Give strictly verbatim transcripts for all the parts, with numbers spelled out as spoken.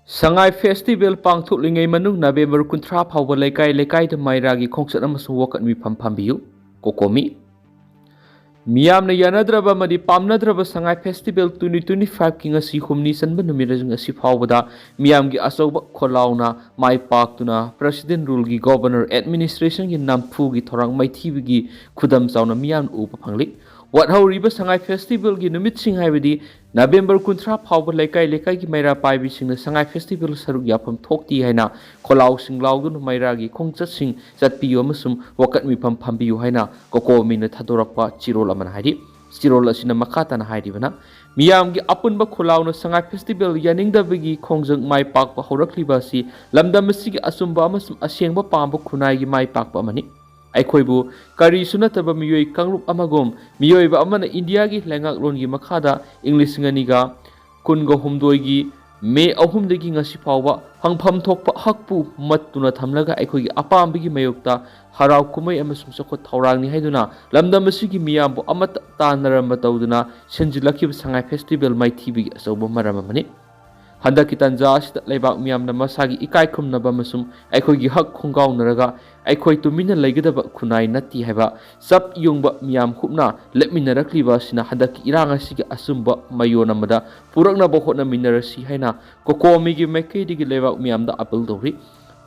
ꯁꯉꯥꯏ festival ꯄꯥꯡꯊꯣꯛꯂꯤꯉꯩ ꯃꯅꯨꯡ November ꯀꯨꯟꯊ꯭ꯔꯥ ꯐꯥꯎꯕ ꯂꯩꯀꯥꯏ ꯂꯩꯀꯥꯏꯗ ꯃꯩꯔꯥꯒꯤ ꯈꯣꯡꯆꯠ ꯑꯃꯁꯨꯡ ꯋꯥꯀꯠ ꯃꯤꯐꯝ ꯐꯝꯕꯤꯌꯨ꯫ ꯀꯣꯀꯣꯃꯤ꯫ ꯃꯤꯌꯥꯝꯅ ꯌꯥꯅꯗ꯭ꯔꯕ ꯑꯃꯗꯤ ꯄꯥꯝꯅꯗ꯭ꯔꯕ ꯁꯉꯥꯏ ꯐꯦꯁꯇꯤꯚꯦꯜ ꯇ꯭ꯋꯦꯟꯇꯤ ꯇ꯭ꯋꯦꯟꯇꯤ ꯐꯥꯏꯚꯀꯤ ꯉꯁꯤ ꯍꯨꯝꯅꯤ ꯆꯟꯕ ꯅꯨꯃꯤꯠ ꯑꯁꯤ ꯐꯥꯎꯕꯗ ꯃꯤꯌꯥꯝꯒꯤ ꯑꯆꯧꯕ ꯈꯣꯜꯂꯥꯎꯅ ꯃꯥꯏ ꯄꯥꯛꯇꯨꯅ ꯄ꯭ꯔꯁꯤꯗꯦꯟ ꯔꯨꯜꯒꯤ ꯒꯣꯚꯔꯅꯔ ꯑꯦꯗꯃꯤꯅꯤꯁꯇ꯭ꯔꯦꯁꯟꯒꯤ ꯅꯝꯐꯨꯒꯤ ꯊꯧꯔꯥꯡ ꯃꯥꯏꯊꯤꯕꯒꯤ ꯈꯨꯗꯝ ꯆꯥꯎꯅ ꯃꯤꯌꯥꯝꯅ ꯎꯕ ꯐꯪꯂꯤ꯫ ꯋꯥꯠꯍꯧꯔꯤꯕ ꯁꯉꯥꯏ ꯐꯦꯁꯇꯤꯚꯦꯜꯒꯤ ꯅꯨꯃꯤꯠꯁꯤꯡ ꯍꯥꯏꯕꯗꯤ ꯅꯕꯦꯝꯕꯔ ꯀꯨꯟꯊ꯭ꯔꯥ ꯐꯥꯎꯕ ꯂꯩꯀꯥꯏ ꯂꯩꯀꯥꯏꯒꯤ ꯃꯩꯔꯥ ꯄꯥꯏꯕꯤꯁꯤꯡꯅ ꯁꯉꯥꯏ ꯐꯦꯁꯇꯤꯚꯦꯜ ꯁꯔꯨꯛ ꯌꯥꯐꯝ ꯊꯣꯛꯇꯦ ꯍꯥꯏꯅ ꯈꯣꯜꯂꯥꯎꯁꯤꯡ ꯂꯥꯎꯗꯨꯅ ꯃꯩꯔꯥꯒꯤ ꯈꯣꯡꯆꯠꯁꯤꯡ ꯆꯠꯄꯤꯌꯨ ꯑꯃꯁꯨꯡ ꯋꯥꯀꯠ ꯃꯤꯐꯝ ꯐꯝꯕꯤꯌꯨ ꯍꯥꯏꯅ ꯀꯣꯀꯣꯃꯤꯅ ꯊꯥꯗꯣꯔꯛꯄ ꯆꯦꯔꯣꯜ ꯑꯃꯅ ꯍꯥꯏꯔꯤ꯫ ꯆꯦꯔꯣꯜ ꯑꯁꯤꯅ ꯃꯈꯥ ꯇꯥꯅ ꯍꯥꯏꯔꯤꯕꯅ, ꯃꯤꯌꯥꯝꯒꯤ ꯑꯄꯨꯟꯕ ꯈꯣꯜꯂꯥꯎꯅ ꯁꯉꯥꯏ ꯐꯦꯁꯇꯤꯚꯦꯜ ꯌꯥꯅꯤꯡꯗꯕꯒꯤ ꯈꯣꯡꯖꯪ ꯃꯥꯏ ꯄꯥꯛꯄ ꯍꯧꯔꯛꯂꯤꯕ ꯑꯁꯤ ꯂꯝꯗꯝ ꯑꯁꯤꯒꯤ ꯑꯆꯨꯝꯕ ꯑꯃꯁꯨꯡ ꯑꯁꯦꯡꯕ ꯄꯥꯝꯕ ꯈꯨꯟꯅꯥꯏꯒꯤ ꯃꯥꯏ ꯄꯥꯛꯄ ꯑꯃꯅꯤ꯫ ꯑꯩꯈꯣꯏꯕꯨ ꯀꯔꯤꯁꯨ ꯅꯠꯇꯕ ꯃꯤꯑꯣꯏ ꯀꯥꯡꯂꯨꯞ ꯑꯃꯒꯨꯝ ꯃꯤꯑꯣꯏꯕ ꯑꯃꯅ ꯏꯟꯗꯤꯌꯥꯒꯤ ꯂꯩꯉꯥꯛꯂꯣꯟꯒꯤ ꯃꯈꯥꯗ ꯏꯪ ꯂꯤꯁꯤꯡ ꯑꯅꯤꯒ ꯀꯨꯟꯒ ꯍꯨꯝꯗꯣꯏꯒꯤ ꯃꯦ ꯑꯍꯨꯝꯗꯒꯤ ꯉꯁꯤ ꯐꯥꯎꯕ ꯐꯪꯐꯝ ꯊꯣꯛꯄ ꯍꯛꯄꯨ ꯃꯠꯇꯨꯅ ꯊꯝꯂꯒ ꯑꯩꯈꯣꯏꯒꯤ ꯑꯄꯥꯝꯕꯒꯤ ꯃꯥꯌꯣꯛꯇ ꯍꯔꯥꯎ ꯀꯨꯝꯍꯩ ꯑꯃꯁꯨꯡ ꯆꯥꯎꯈꯠ ꯊꯧꯔꯥꯡꯅꯤ ꯍꯥꯏꯗꯨꯅ ꯂꯝꯗꯝ ꯑꯁꯤꯒꯤ ꯃꯤꯌꯥꯝꯕꯨ ꯑꯃꯠꯇ ꯇꯥꯟꯅꯔꯝꯕ ꯇꯧꯗꯨꯅ ꯁꯤꯟꯖꯤꯜꯂꯛꯈꯤꯕ ꯁꯉꯥꯏ ꯐꯦꯁꯇꯤꯚꯦꯜ ꯃꯥꯏꯊꯤꯕꯒꯤ ꯑꯆꯧꯕ ꯃꯔꯝ ꯑꯃꯅꯤ꯫ ꯍꯟꯗꯛꯀꯤ ꯇꯥꯟꯖꯥ ꯑꯁꯤꯗ ꯂꯩꯕꯥꯛ ꯃꯤꯌꯥꯝꯅ ꯃꯁꯥꯒꯤ ꯏꯀꯥꯏ ꯈꯨꯝꯅꯕ ꯑꯃꯁꯨꯡ ꯑꯩꯈꯣꯏꯒꯤ ꯍꯛ ꯈꯣꯡꯒꯥꯎꯅꯔꯒ ꯑꯩꯈꯣꯏ ꯇꯨꯃꯤꯟꯅ ꯂꯩꯒꯗꯕ ꯈꯨꯟꯅꯥꯏ ꯅꯠꯇꯦ ꯍꯥꯏꯕ ꯆꯞ ꯌꯨꯡꯕ ꯃꯤꯌꯥꯝ ꯍꯨꯞꯅ ꯂꯦꯞꯃꯤꯟꯅꯔꯛꯂꯤꯕ ꯑꯁꯤꯅ ꯍꯟꯗꯛꯀꯤ ꯏꯔꯥꯡ ꯑꯁꯤꯒꯤ ꯑꯆꯨꯝꯕ ꯃꯥꯏꯑꯣꯟ ꯑꯃꯗ ꯄꯨꯔꯛꯅꯕ ꯍꯣꯠꯅꯃꯤꯟꯅꯔꯁꯤ ꯍꯥꯏꯅ ꯀꯣꯀꯣꯃꯤꯒꯤ ꯃꯥꯏꯀꯩꯗꯒꯤ ꯂꯩꯕꯥꯛ ꯃꯤꯌꯥꯝꯗ ꯑꯥꯄꯤꯜ ꯇꯧꯔꯤ꯫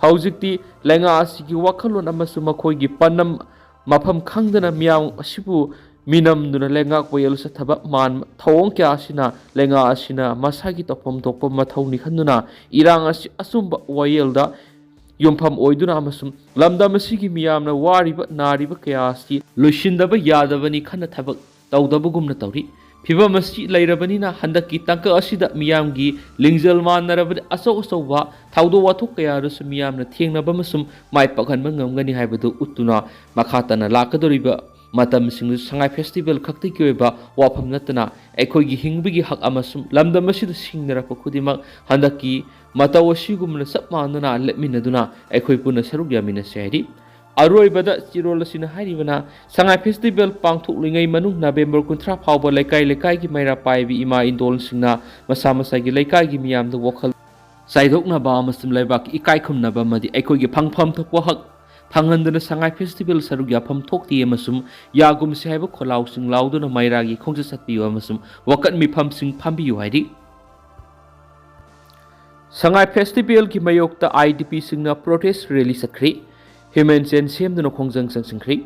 ꯍꯧꯖꯤꯛꯇꯤ ꯂꯩꯉꯥꯛ ꯑꯁꯤꯒꯤ ꯋꯥꯈꯜꯂꯣꯟ ꯑꯃꯁꯨꯡ ꯃꯈꯣꯏꯒꯤ ꯄꯥꯟꯗꯝ ꯃꯐꯝ ꯈꯪꯗꯅ ꯃꯤꯌꯥꯝ ꯑꯁꯤꯕꯨ ꯃꯤꯅꯝꯗꯨꯅ ꯂꯩꯉꯥꯛ ꯋꯥꯌꯦꯜ ꯆꯠꯊꯕ ꯃꯥꯟꯕ ꯊꯧꯑꯣꯡ ꯀꯌꯥ ꯑꯁꯤꯅ ꯂꯩꯉꯥꯛ ꯑꯁꯤꯅ ꯃꯁꯥꯒꯤ ꯇꯧꯐꯝ ꯊꯣꯛꯄ ꯃꯊꯧꯅꯤ ꯈꯟꯗꯨꯅ ꯏꯔꯥꯡ ꯑꯁꯤ ꯑꯆꯨꯝꯕ ꯋꯥꯌꯦꯜꯗ ꯌꯨꯝꯐꯝ ꯑꯣꯏꯗꯨꯅ ꯑꯃꯁꯨꯡ ꯂꯝꯗꯝ ꯑꯁꯤꯒꯤ ꯃꯤꯌꯥꯝꯅ ꯋꯥꯔꯤꯕ ꯅꯥꯔꯤꯕ ꯀꯌꯥ ꯑꯁꯤ ꯂꯣꯏꯁꯤꯟꯗꯕ ꯌꯥꯗꯕꯅꯤ ꯈꯟꯅ ꯊꯕꯛ ꯇꯧꯗꯕꯒꯨꯝꯅ ꯇꯧꯔꯤ꯫ ꯐꯤꯚꯝ ꯑꯁꯤ ꯂꯩꯔꯕꯅꯤꯅ ꯍꯟꯗꯛꯀꯤ ꯇꯥꯡꯀꯛ ꯑꯁꯤꯗ ꯃꯤꯌꯥꯝꯒꯤ ꯂꯤꯡꯖꯦꯜ ꯃꯥꯟꯅꯔꯕꯗꯤ ꯑꯆꯧ ꯑꯆꯧꯕ ꯊꯧꯗꯣꯛ ꯋꯥꯊꯣꯛ ꯀꯌꯥꯗꯁꯨ ꯃꯤꯌꯥꯝꯅ ꯊꯦꯡꯅꯕ ꯑꯃꯁꯨꯡ ꯃꯥꯏ ꯄꯥꯛꯍꯟꯕ ꯉꯝꯒꯅꯤ ꯍꯥꯏꯕꯗꯨ ꯎꯠꯇꯨꯅ ꯃꯈꯥ ꯇꯥꯅ ꯂꯥꯛꯀꯗꯧꯔꯤꯕ ꯃꯇꯝꯁꯤꯡꯗꯁꯨ ꯁꯉꯥꯏ ꯐꯦꯁꯇꯤꯚꯦꯜ ꯈꯛꯇꯒꯤ ꯑꯣꯏꯕ ꯋꯥꯐꯝ ꯅꯠꯇꯅ ꯑꯩꯈꯣꯏꯒꯤ ꯍꯤꯡꯕꯒꯤ ꯍꯛ ꯑꯃꯁꯨꯡ ꯂꯝꯗꯝ ꯑꯁꯤꯗ ꯁꯤꯡꯅꯔꯛꯄ ꯈꯨꯗꯤꯡꯃꯛ ꯍꯟꯗꯛꯀꯤ ꯃꯇꯧ ꯑꯁꯤꯒꯨꯝꯅ ꯆꯞ ꯃꯥꯟꯅꯅ ꯂꯦꯞꯃꯤꯟꯅꯗꯨꯅ ꯑꯩꯈꯣꯏ ꯄꯨꯟꯅ ꯁꯔꯨꯛ ꯌꯥꯃꯤꯟꯅꯁꯤ ꯍꯥꯏꯔꯤ꯫ ꯑꯔꯣꯏꯕꯗ ꯆꯦꯔꯣꯜ ꯑꯁꯤꯅ ꯍꯥꯏꯔꯤꯕꯅ, ꯁꯉꯥꯏ ꯐꯦꯁꯇꯤꯚꯦꯜ ꯄꯥꯡꯊꯣꯛꯂꯤꯉꯩ ꯃꯅꯨꯡ ꯅꯕꯦꯝꯕꯔ ꯀꯨꯟꯊ꯭ꯔꯥ ꯐꯥꯎꯕ ꯂꯩꯀꯥꯏ ꯂꯩꯀꯥꯏꯒꯤ ꯃꯩꯔꯥ ꯄꯥꯏꯕꯤ ꯏꯃꯥ ꯏꯟꯗꯣꯜꯁꯤꯡꯅ ꯃꯁꯥ ꯃꯁꯥꯒꯤ ꯂꯩꯀꯥꯏꯒꯤ ꯃꯤꯌꯥꯝꯗ ꯋꯥꯈꯜ ꯆꯥꯏꯊꯣꯛꯅꯕ ꯑꯃꯁꯨꯡ ꯂꯩꯕꯥꯛꯀꯤ ꯏꯀꯥꯏ ꯈꯨꯝꯅꯕ ꯑꯃꯗꯤ ꯑꯩꯈꯣꯏꯒꯤ ꯐꯪꯐꯝ ꯊꯣꯛꯄ ꯍꯛ ꯐꯪꯍꯟꯗꯨꯅ ꯁꯉꯥꯏ ꯐꯦꯁꯇꯤꯚꯦꯜ ꯁꯔꯨꯛ ꯌꯥꯐꯝ ꯊꯣꯛꯇꯦ ꯑꯃꯁꯨꯡ ꯌꯥꯒꯨꯝꯁꯤ ꯍꯥꯏꯕ ꯈꯣꯜꯂꯥꯎꯁꯤꯡ ꯂꯥꯎꯗꯨꯅ ꯃꯩꯔꯥꯒꯤ ꯈꯣꯡꯆꯠ ꯆꯠꯄꯤꯌꯨ ꯑꯃꯁꯨꯡ ꯋꯥꯀꯠ ꯃꯤꯐꯝꯁꯤꯡ ꯐꯝꯕꯤꯌꯨ ꯍꯥꯏꯔꯤ꯫ ꯁꯉꯥꯏ ꯐꯦꯁꯇꯤꯚꯦꯜꯒꯤ ꯃꯥꯌꯣꯛꯇ ꯑꯥꯏ ꯗꯤ ꯄꯤꯁꯤꯡꯅ ꯄ꯭ꯔꯣꯇꯦꯁ ꯔꯦꯂꯤ ꯆꯠꯈ꯭ꯔꯤ꯫ ꯍ꯭ꯌꯨꯃꯦꯟ ꯆꯦꯟ ꯁꯦꯝꯗꯨꯅ ꯈꯣꯡꯖꯪ ꯆꯪꯁꯤꯟꯈ꯭ꯔꯤ꯫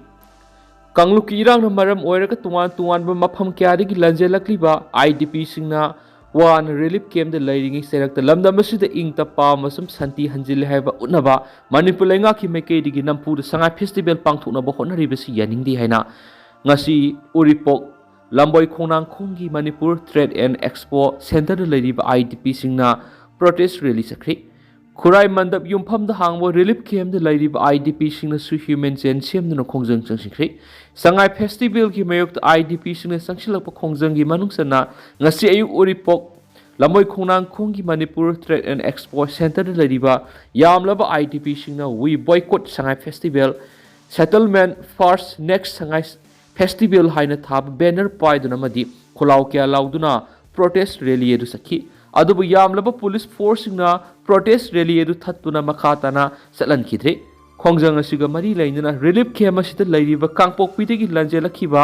ꯀꯥꯡꯂꯨꯞꯀꯤ ꯏꯔꯥꯡꯅ ꯃꯔꯝ ꯑꯣꯏꯔꯒ ꯇꯣꯉꯥꯟ ꯇꯣꯉꯥꯟꯕ ꯃꯐꯝ ꯀꯌꯥꯗꯒꯤ ꯂꯥꯟꯖꯦꯜꯂꯛꯂꯤꯕ ꯑꯥꯏ ꯗꯤ ꯄꯤꯁꯤꯡꯅ ꯋꯥꯅ ꯔꯤꯂꯤꯐ ꯀꯦꯝꯗ ꯂꯩꯔꯤꯉꯩ ꯆꯩꯔꯛꯇ ꯂꯝꯗꯝ ꯑꯁꯤꯗ ꯏꯪ ꯇꯞꯄ ꯑꯃꯁꯨꯡ ꯁꯥꯟꯇꯤ ꯍꯟꯖꯤꯜꯂꯦ ꯍꯥꯏꯕ ꯎꯠꯅꯕ ꯃꯅꯤꯄꯨꯔ ꯂꯩꯉꯥꯛꯀꯤ ꯃꯥꯏꯀꯩꯗꯒꯤ ꯅꯝꯐꯨꯗ ꯁꯉꯥꯏ ꯐꯦꯁꯇꯤꯚꯦꯜ ꯄꯥꯡꯊꯣꯛꯅꯕ ꯍꯣꯠꯅꯔꯤꯕꯁꯤ ꯌꯥꯅꯤꯡꯗꯦ ꯍꯥꯏꯅ ꯉꯁꯤ ꯎꯔꯤꯄꯣꯛ ꯂꯝꯕꯣꯏ ꯈꯣꯡꯅꯥꯡꯈꯣꯡꯒꯤ ꯃꯅꯤꯄꯨꯔ ꯇ꯭ꯔꯦꯗ ꯑꯦꯟ ꯑꯦꯛꯁꯄꯣ ꯁꯦꯟꯇꯔꯗ ꯂꯩꯔꯤꯕ ꯑꯥꯏ ꯗꯤ ꯄꯤꯁꯤꯡꯅ ꯄ꯭ꯔꯣꯇꯦꯁ ꯔꯦꯂꯤ ꯆꯠꯈ꯭ꯔꯤ꯫ ꯈꯨꯔꯥꯏ ꯃꯟꯗꯞ ꯌꯨꯝꯐꯝꯗ ꯍꯥꯡꯕ ꯔꯤꯂꯤꯐ ꯀꯦꯝꯗ ꯂꯩꯔꯤꯕ ꯑꯥꯏ ꯗꯤ ꯄꯤꯁꯤꯡꯅꯁꯨ ꯍ꯭ꯌꯨꯃꯦꯟ ꯆꯦꯟ ꯁꯦꯝꯗꯨꯅ ꯈꯣꯡꯖꯪ ꯆꯪꯁꯤꯟꯈ꯭ꯔꯤ꯫ ꯁꯉꯥꯏ ꯐꯦꯁꯇꯤꯚꯦꯜꯒꯤ ꯃꯥꯌꯣꯛꯇ ꯑꯥꯏ ꯗꯤ ꯄꯤꯁꯤꯡꯅ ꯆꯪꯁꯤꯜꯂꯛꯄ ꯈꯣꯡꯖꯪꯒꯤ ꯃꯅꯨꯡ ꯆꯟꯅ ꯉꯁꯤ ꯑꯌꯨꯛ ꯎꯔꯤꯄꯣꯛ ꯂꯝꯕꯣꯏ ꯈꯣꯡꯅꯥꯡꯈꯣꯡꯒꯤ ꯃꯅꯤꯄꯨꯔ ꯇ꯭ꯔꯦꯗ ꯑꯦꯟ ꯑꯦꯛꯁꯄꯣ ꯁꯦꯟꯇꯔꯗ ꯂꯩꯔꯤꯕ ꯌꯥꯝꯂꯕ ꯑꯥꯏ D ꯄꯤꯁꯤꯡꯅ "We Boycott Sangai Festival, Settlement First, Next Sangai Festival" ꯍꯥꯏꯅ ꯊꯥꯕ ꯕꯦꯅꯔ ꯄꯥꯏꯗꯨꯅ ꯑꯃꯗꯤ ꯈꯣꯜꯂꯥꯎ ꯀꯌꯥ ꯂꯥꯎꯗꯨꯅ ꯄ꯭ꯔꯣꯇꯦꯁ ꯔꯦꯂꯤ ꯑꯗꯨ ꯆꯠꯈꯤ꯫ ꯑꯗꯨꯕꯨ ꯌꯥꯝꯂꯕ ꯄꯨꯂꯤꯁ ꯐꯣꯔꯁꯁꯤꯡꯅ ꯄ꯭ꯔꯣꯇꯦꯁ ꯔꯦꯂꯤ ꯑꯗꯨ ꯊꯠꯇꯨꯅ ꯃꯈꯥ ꯇꯥꯅ ꯆꯠꯍꯟꯈꯤꯗ꯭ꯔꯦ꯫ ꯈꯣꯡꯖꯪ ꯑꯁꯤꯒ ꯃꯔꯤ ꯂꯩꯅꯅ ꯔꯤꯂꯤꯐ ꯀꯦꯝ ꯑꯁꯤꯗ ꯂꯩꯔꯤꯕ ꯀꯥꯡꯄꯣꯛꯄꯤꯗꯒꯤ ꯂꯥꯟꯖꯦꯜꯂꯛꯈꯤꯕ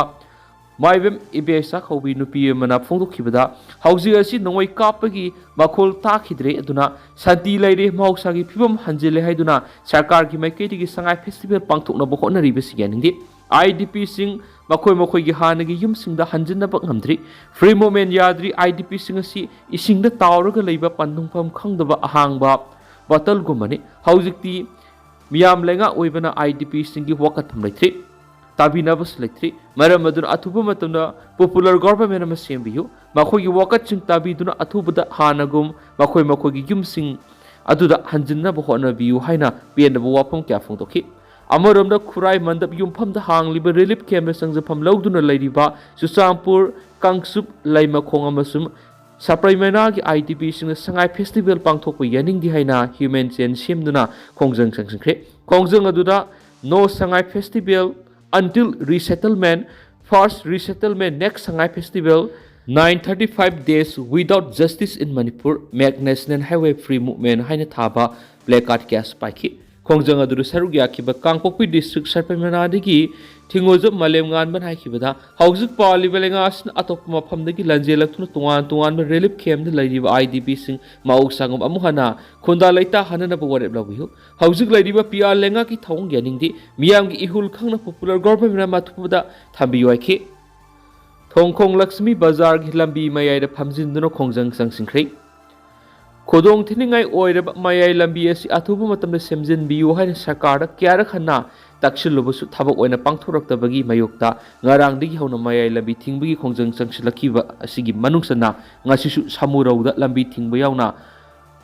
ꯃꯥꯏꯕꯝ ꯏꯕꯦꯆꯥ ꯀꯧꯕꯤ ꯅꯨꯄꯤ ꯑꯃꯅ ꯐꯣꯡꯗꯣꯛꯈꯤꯕꯗ, ꯍꯧꯖꯤꯛ ꯑꯁꯤ ꯅꯣꯡꯃꯩ ꯀꯥꯞꯄꯒꯤ ꯃꯈꯣꯜ ꯇꯥꯈꯤꯗ꯭ꯔꯦ, ꯑꯗꯨꯅ ꯁꯥꯟꯇꯤ ꯂꯩꯔꯦ, ꯃꯍꯧꯁꯥꯒꯤ ꯐꯤꯕꯝ ꯍꯟꯖꯤꯜꯂꯦ ꯍꯥꯏꯗꯨꯅ ꯁꯔꯀꯥꯔꯒꯤ ꯃꯥꯏꯀꯩꯗꯒꯤ ꯁꯉꯥꯏ ꯐꯦꯁꯇꯤꯚꯦꯜ ꯄꯥꯡꯊꯣꯛꯅꯕ ꯍꯣꯠꯅꯔꯤꯕꯁꯤ ꯌꯥꯅꯤꯡꯗꯦ꯫ ꯑꯥꯏ ꯗꯤ ꯄꯤꯁꯤꯡ ꯃꯈꯣꯏ ꯃꯈꯣꯏꯒꯤ ꯍꯥꯟꯅꯒꯤ ꯌꯨꯝꯁꯤꯡꯗ ꯍꯟꯖꯤꯟꯅꯕ ꯉꯝꯗ꯭ꯔꯤ꯫ ꯐ꯭ꯔꯤ ꯃꯨꯚꯃꯦꯟ ꯌꯥꯗ꯭ꯔꯤ꯫ ꯑꯥꯏ ꯗꯤ ꯄꯤꯁꯤꯡ ꯑꯁꯤ ꯏꯁꯤꯡꯗ ꯇꯥꯎꯔꯒ ꯂꯩꯕ ꯄꯟꯊꯨꯡꯐꯝ ꯈꯪꯗꯕ ꯑꯍꯥꯡꯕ ꯕꯣꯇꯜꯒꯨꯝꯕꯅꯤ꯫ ꯍꯧꯖꯤꯛꯇꯤ ꯃꯤꯌꯥꯝ ꯂꯩꯉꯥꯛ ꯑꯣꯏꯕꯅ ꯑꯥꯏ ꯗꯤ ꯄꯤꯁꯤꯡꯒꯤ ꯋꯥꯀꯠꯐꯝ ꯂꯩꯇ꯭ꯔꯤ, ꯇꯥꯕꯤꯅꯕꯁꯨ ꯂꯩꯇ꯭ꯔꯤ꯫ ꯃꯔꯝ ꯑꯗꯨꯅ ꯑꯊꯨꯕ ꯃꯇꯝꯗ ꯄꯣꯄꯨꯂꯔ ꯒꯣꯚꯔꯟꯃꯦꯟ ꯑꯃ ꯁꯦꯝꯕꯤꯌꯨ꯫ ꯃꯈꯣꯏꯒꯤ ꯋꯥꯀꯠꯁꯤꯡ ꯇꯥꯕꯤꯗꯨꯅ ꯑꯊꯨꯕꯗ ꯍꯥꯟꯅꯒꯨꯝ ꯃꯈꯣꯏ ꯃꯈꯣꯏꯒꯤ ꯌꯨꯝꯁꯤꯡ ꯑꯗꯨꯗ ꯍꯟꯖꯤꯟꯅꯕ ꯍꯣꯠꯅꯕꯤꯌꯨ ꯍꯥꯏꯅ ꯄꯦꯟꯗꯕ ꯋꯥꯐꯝ ꯀꯌꯥ ꯐꯣꯡꯗꯣꯛꯈꯤ꯫ ꯑꯃꯔꯣꯝꯗ ꯈꯨꯔꯥꯏ ꯃꯟꯗꯞ ꯌꯨꯝꯐꯝꯗ ꯍꯥꯡꯂꯤꯕ ꯔꯤꯂꯤꯐ ꯀꯦꯝꯗ ꯆꯪꯖꯐꯝ ꯂꯧꯗꯨꯅ ꯂꯩꯔꯤꯕ ꯆꯨꯔꯆꯥꯟꯄꯨꯔ, ꯀꯥꯡꯆꯨꯞ, ꯂꯩꯃꯈꯣꯡ ꯑꯃꯁꯨꯡ ꯁꯄ꯭ꯔꯩꯃꯅꯥꯒꯤ ꯑꯥꯏ ꯗꯤ ꯄꯤꯁꯤꯡꯅ ꯁꯉꯥꯏ ꯐꯦꯁꯇꯤꯚꯦꯜ ꯄꯥꯡꯊꯣꯛꯄ ꯌꯥꯅꯤꯡꯗꯦ ꯍꯥꯏꯅ ꯍ꯭ꯌꯨꯃꯦꯟ ꯆꯦꯟ ꯁꯦꯝꯗꯨꯅ ꯈꯣꯡꯖꯪ ꯆꯪꯁꯤꯟꯈ꯭ꯔꯦ꯫ ꯈꯣꯡꯖꯪ ꯑꯗꯨꯗ "No Sangai Festival Until Resettlement, First Resettlement, Next Sangai Festival" Nine thirty five days without justice in Manipur, Make National Highway Free Movement ꯍꯥꯏꯅ ꯊꯥꯕ placard ꯀꯌꯥꯁꯨ ꯄꯥꯏꯈꯤ꯫ ꯈꯣꯡꯖꯪ ꯑꯗꯨꯗ ꯁꯔꯨꯛ ꯌꯥꯈꯤꯕ ꯀꯥꯡꯄꯣꯛꯄꯤ ꯗꯤꯁꯇ꯭ꯔꯤꯛ ꯁꯔꯄꯩ ꯃꯅꯥꯗꯒꯤ ꯊꯤꯡꯉꯣꯖꯝ ꯃꯥꯂꯦꯝꯉꯥꯟꯕꯅ ꯍꯥꯏꯈꯤꯕꯗ, ꯍꯧꯖꯤꯛ ꯄꯥꯜꯂꯤꯕ ꯂꯩꯉꯥꯛ ꯑꯁꯤꯅ ꯑꯇꯣꯞꯄ ꯃꯐꯝꯗꯒꯤ ꯂꯥꯟꯖꯦꯜꯂꯛꯇꯨꯅ ꯇꯣꯉꯥꯟ ꯇꯣꯉꯥꯟꯕ relief camp ꯗ ꯂꯩꯔꯤꯕ IDP ꯁꯤꯡ ꯃꯑꯣꯡ ꯆꯥꯡ ꯑꯃ ꯑꯃꯨꯛ ꯍꯟꯅ ꯈꯨꯟꯗꯥ ꯂꯩꯇꯥꯍꯟꯅꯅꯕ ꯋꯥꯔꯦꯞ ꯂꯧꯕꯤꯌꯨ꯫ ꯍꯧꯖꯤꯛ ꯂꯩꯔꯤꯕ PR ꯂꯩꯉꯥꯛꯀꯤ ꯊꯧꯑꯣꯡ ꯌꯥꯅꯤꯡꯗꯦ꯫ ꯃꯤꯌꯥꯝꯒꯤ ꯏꯍꯨꯜ ꯈꯪꯅ popular government ꯑꯃ ꯊꯝꯕꯤꯌꯨ ꯍꯥꯏꯈꯤ꯫ ꯊꯣꯡꯈꯣꯡ ꯂꯛꯁꯃꯤ ꯕꯖꯥꯔꯒꯤ ꯂꯝꯕꯤ ꯃꯌꯥꯏꯗ ꯐꯝꯖꯤꯟꯗꯨꯅ ꯈꯣꯡꯖꯪ ꯆꯪꯁꯤꯟꯈ꯭ꯔꯦ꯫ ꯈꯨꯗꯣꯡ ꯊꯤꯅꯤꯡꯉꯥꯏ ꯑꯣꯏꯔꯕ ꯃꯌꯥꯏ ꯂꯝꯕꯤ ꯑꯁꯤ ꯑꯊꯨꯕ ꯃꯇꯝꯗ ꯁꯦꯝꯖꯤꯟꯕꯤꯌꯨ ꯍꯥꯏꯅ ꯁꯔꯀꯥꯔꯗ ꯀꯌꯥꯔꯛ ꯍꯟꯅ ꯇꯛꯁꯤꯜꯂꯨꯕꯁꯨ ꯊꯕꯛ ꯑꯣꯏꯅ ꯄꯥꯡꯊꯣꯔꯛꯇꯕꯒꯤ ꯃꯥꯌꯣꯛꯇ ꯉꯔꯥꯡꯗꯒꯤ ꯍꯧꯅ ꯃꯌꯥꯏ ꯂꯝꯕꯤ ꯊꯤꯡꯕꯒꯤ ꯈꯣꯡꯖꯪ ꯆꯪꯁꯤꯜꯂꯛꯈꯤꯕ ꯑꯁꯤꯒꯤ ꯃꯅꯨꯡ ꯆꯟꯅ ꯉꯁꯤꯁꯨ ꯁꯥꯃꯨꯔꯧꯗ ꯂꯝꯕꯤ ꯊꯤꯡꯕ ꯌꯥꯎꯅ,